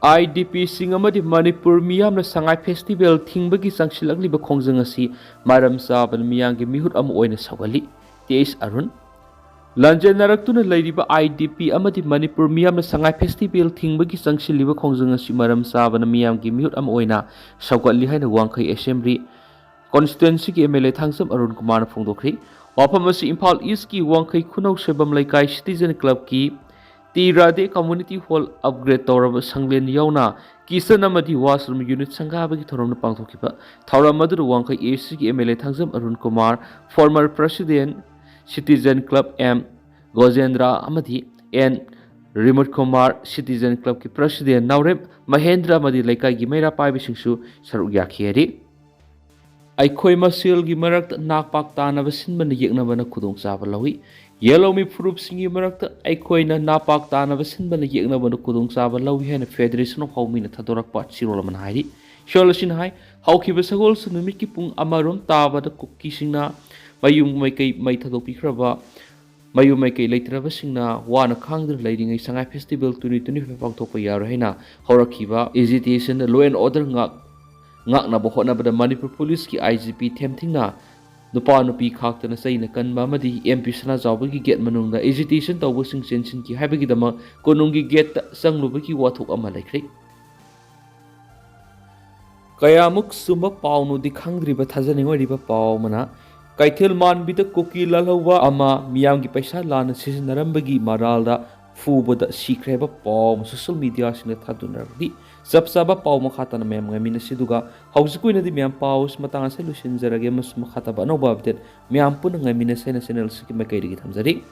ꯑꯥꯏ ꯗꯤ ꯄꯤꯁꯤꯡ ꯑꯃꯗꯤ ꯃꯅꯤꯄꯨꯔ ꯃꯤꯌꯥꯝꯅ ꯁꯉꯥꯏ ꯐꯦꯁꯇꯤꯚꯦꯜ ꯊꯤꯡꯕꯒꯤ ꯆꯪꯁꯤꯜꯂꯛꯂꯤꯕ ꯈꯣꯡꯖꯪ ꯑꯁꯤ ꯃꯔꯝ ꯆꯥꯕꯅ ꯃꯤꯌꯥꯝꯒꯤ ꯃꯤꯍꯨꯠ ꯑꯃ ꯑꯣꯏꯅ ꯁꯧꯒꯠꯂꯤ꯫ ꯇꯤ ꯑꯦꯁ ꯑꯔꯨꯟ꯫ ꯂꯥꯟꯖꯦꯟꯅꯔꯛꯇꯨꯅ ꯂꯩꯔꯤꯕ ꯑꯥꯏ ꯗꯤ ꯄꯤ ꯑꯃꯗꯤ ꯃꯅꯤꯄꯨꯔ ꯃꯤꯌꯥꯝꯅ ꯁꯉꯥꯏ ꯐꯦꯁꯇꯤꯚꯦꯜ ꯊꯤꯡꯕꯒꯤ ꯆꯪꯁꯤꯜꯂꯤꯕ ꯈꯣꯡꯖꯪ ꯑꯁꯤ ꯃꯔꯝ ꯆꯥꯕꯅ ꯃꯤꯌꯥꯝꯒꯤ ꯃꯤꯍꯨꯠ ꯑꯃ ꯑꯣꯏꯅ ꯁꯧꯒꯠꯂꯤ ꯍꯥꯏꯅ ꯋꯥꯡꯈꯩ ꯑꯦꯁꯦꯝꯕ꯭ꯂꯤ ꯀꯣꯟꯁꯇꯤꯇ꯭ꯋꯦꯟꯁꯤꯒꯤ M L A Thangjam Arun ꯀꯨꯃꯥꯔꯅ ꯐꯣꯡꯗꯣꯛꯈ꯭ꯔꯤ꯫ ꯋꯥꯐꯝ ꯑꯁꯤ ꯏꯝꯐꯥꯜ ꯏꯁꯀꯤ ꯋꯥꯡꯈꯩ ꯈꯨꯅꯧ ꯁꯣꯏꯕꯝ ꯂꯩꯀꯥꯏ ꯁꯤꯇꯤꯖꯟ ꯀ꯭ꯂꯕꯀꯤ T Radhe community hall upgrade ꯇꯧꯔꯕ ꯁꯪꯂꯦꯟ ꯌꯥꯎꯅ ꯀꯤꯆꯟ ꯑꯃꯗꯤ ꯋꯥꯁꯔꯨꯝ ꯌꯨꯅꯤꯠ ꯁꯪꯒꯥꯕꯒꯤ ꯊꯧꯔꯝꯅ ꯄꯥꯡꯊꯣꯛꯈꯤꯕ꯫ ꯊꯧꯔꯝ ꯑꯗꯨꯗ ꯋꯥꯡꯈꯩ ꯑꯦ ꯁꯤꯒꯤ M L A Thangjam Arun Kumar, former president citizen club M Gojendra ꯑꯃꯗꯤ ꯑꯦꯟ ꯔꯤꯃꯨꯠ ꯀꯨꯃꯥꯔ, ꯁꯤꯇꯤꯖꯟ ꯀ꯭ꯂꯕꯀꯤ ꯄ꯭ꯔꯁꯤꯗꯦꯟ ꯅꯥꯎꯔꯦꯝ ꯃꯍꯦꯟꯗ꯭ꯔ ꯑꯃꯗꯤ ꯂꯩꯀꯥꯏꯒꯤ ꯃꯩꯔꯥ ꯄꯥꯏꯕꯁꯤꯡꯁꯨ ꯁꯔꯨꯛ ꯌꯥꯈꯤ ꯍꯥꯏꯔꯤ꯫ ꯑꯩꯈꯣꯏ ꯃꯁꯦꯜꯒꯤ ꯃꯔꯛꯇ ꯅꯥꯛꯄꯥꯛ ꯇꯥꯅꯕ ꯁꯤꯟꯕꯅ ꯌꯦꯛꯅꯕꯅ ꯈꯨꯗꯣꯡꯆꯥꯕ ꯂꯧꯏ꯫ ꯌꯦꯜꯍꯧꯃꯤ ꯐꯨꯔꯨꯞꯁꯤꯡꯒꯤ ꯃꯔꯛꯇ ꯑꯩꯈꯣꯏꯅ ꯅꯥꯛꯄꯥꯛ ꯇꯥꯅꯕ ꯁꯤꯟꯕꯅ ꯌꯦꯛꯅꯕꯅ ꯈꯨꯗꯣꯡꯆꯥꯕ ꯂꯧꯏ ꯍꯥꯏꯅ ꯐꯦꯗꯔꯦꯁꯟ ꯑꯣꯐ ꯍꯥꯎꯃꯤꯅ ꯊꯥꯗꯣꯔꯛꯄ ꯆꯦꯔꯣꯜ ꯑꯃꯅ ꯍꯥꯏꯔꯤ꯫ ꯆꯦꯔꯣꯜ ꯑꯁꯤꯅ ꯍꯥꯏ, ꯍꯧꯈꯤꯕ ꯁꯒꯣꯜꯁꯦꯟ ꯅꯨꯃꯤꯠꯀꯤ ꯄꯨꯡ ꯑꯃꯔꯣꯝ ꯇꯥꯕꯗ ꯀꯨꯀꯤꯁꯤꯡꯅ ꯃꯌꯨꯝ ꯃꯩꯀꯩ ꯃꯩ ꯊꯥꯗꯣꯛꯄꯤꯈ꯭ꯔꯕ ꯃꯌꯨꯝ ꯃꯩꯀꯩ ꯂꯩꯇ꯭ꯔꯕꯁꯤꯡꯅ ꯋꯥꯅ ꯈꯥꯡꯗꯨꯅ ꯂꯩꯔꯤꯉꯩ ꯁꯉꯥꯏ ꯐꯦꯁꯇꯤꯚꯦꯜ ꯇ꯭ꯋꯦꯟꯇꯤ ꯇ꯭ꯋꯦꯟꯇꯤ ꯐꯥꯏꯚ ꯄꯥꯡꯊꯣꯛꯄ ꯌꯥꯔꯣꯏ ꯍꯥꯏꯅ ꯍꯧꯔꯛꯈꯤꯕ ꯑꯦꯖꯤꯇꯦꯁꯟꯗ law and order ꯉꯥꯛ-, ꯉꯥꯛꯅꯕ ꯍꯣꯠꯅꯕꯗ ꯃꯅꯤꯄꯨꯔ ꯄꯨꯂꯤꯁꯀꯤ ꯑꯥꯏ ꯖꯤ ꯄꯤ ꯊꯦꯝꯊꯤꯡꯅ ꯅꯨꯄꯥ ꯅꯨꯄꯤ ꯈꯥꯛꯇꯅ ꯆꯩꯅ ꯀꯟꯕ ꯑꯃꯗꯤ ꯑꯦꯝ ꯄꯤ ꯁꯅꯥꯖꯥꯎꯕꯒꯤ ꯒꯦꯠ ꯃꯅꯨꯡꯗ ꯑꯦꯖꯤꯇꯦꯁꯟ ꯇꯧꯕꯁꯤꯡ ꯆꯦꯟꯁꯤꯟꯈꯤ ꯍꯥꯏꯕꯒꯤꯗꯃꯛ ꯀꯣꯅꯨꯡꯒꯤ ꯒꯦꯠꯇ ꯆꯪꯂꯨꯕꯒꯤ ꯋꯥꯊꯣꯛ ꯑꯃ ꯂꯩꯈ꯭ꯔꯦ꯫ ꯀꯌꯥꯃꯨꯛ ꯆꯨꯝꯕ ꯄꯥꯎꯅꯣꯗꯤ ꯈꯪꯗ꯭ꯔꯤꯕ ꯊꯥꯖꯅꯤꯡꯉꯥꯏ ꯑꯣꯏꯔꯤꯕ ꯄꯥꯎ ꯑꯃꯅ, ꯀꯩꯊꯦꯜ ꯃꯥꯟꯕꯤꯗ ꯀꯨꯀꯤ ꯂꯥꯜꯍꯧꯕ ꯑꯃ ꯃꯤꯌꯥꯝꯒꯤ ꯄꯩꯁꯥ ꯂꯥꯟꯅ ꯁꯤꯖꯤꯟꯅꯔꯝꯕꯒꯤ ꯃꯔꯥꯜꯗ ꯐꯨꯕꯗ ꯁꯤꯈ꯭ꯔꯦ ꯍꯥꯏꯕ ꯄꯥꯎ ꯑꯃ ꯁꯣꯁꯤꯌꯦꯜ ꯃꯤꯗꯤꯌꯥꯁꯤꯡꯗ ꯊꯥꯗꯨꯅꯔꯛꯂꯤ꯫ ꯆꯞ ꯆꯥꯕ ꯄꯥꯎ ꯃꯈꯥ ꯇꯥꯅ ꯃꯌꯥꯝ ꯉꯥꯏꯃꯤꯟꯅꯁꯤ, ꯑꯗꯨꯒ ꯍꯧꯖꯤꯛꯀꯤ ꯑꯣꯏꯅꯗꯤ ꯃꯌꯥꯝ ꯄꯥꯎ ꯑꯁꯤ ꯃꯇꯥꯡ ꯑꯁꯤꯗ ꯂꯣꯏꯁꯤꯟꯖꯔꯒꯦ, ꯑꯃꯁꯨꯡ ꯃꯈꯥ ꯇꯥꯕ ꯑꯅꯧꯕ ꯑꯞꯗꯦꯠ ꯃꯌꯥꯝ ꯄꯨꯟꯅ ꯉꯥꯏꯃꯤꯟꯅꯁꯦ ꯍꯥꯏꯅ ꯆꯦꯅꯦꯜ ꯑꯁꯤꯒꯤ ꯃꯥꯏꯀꯩꯗꯒꯤ ꯊꯝꯖꯔꯤ꯫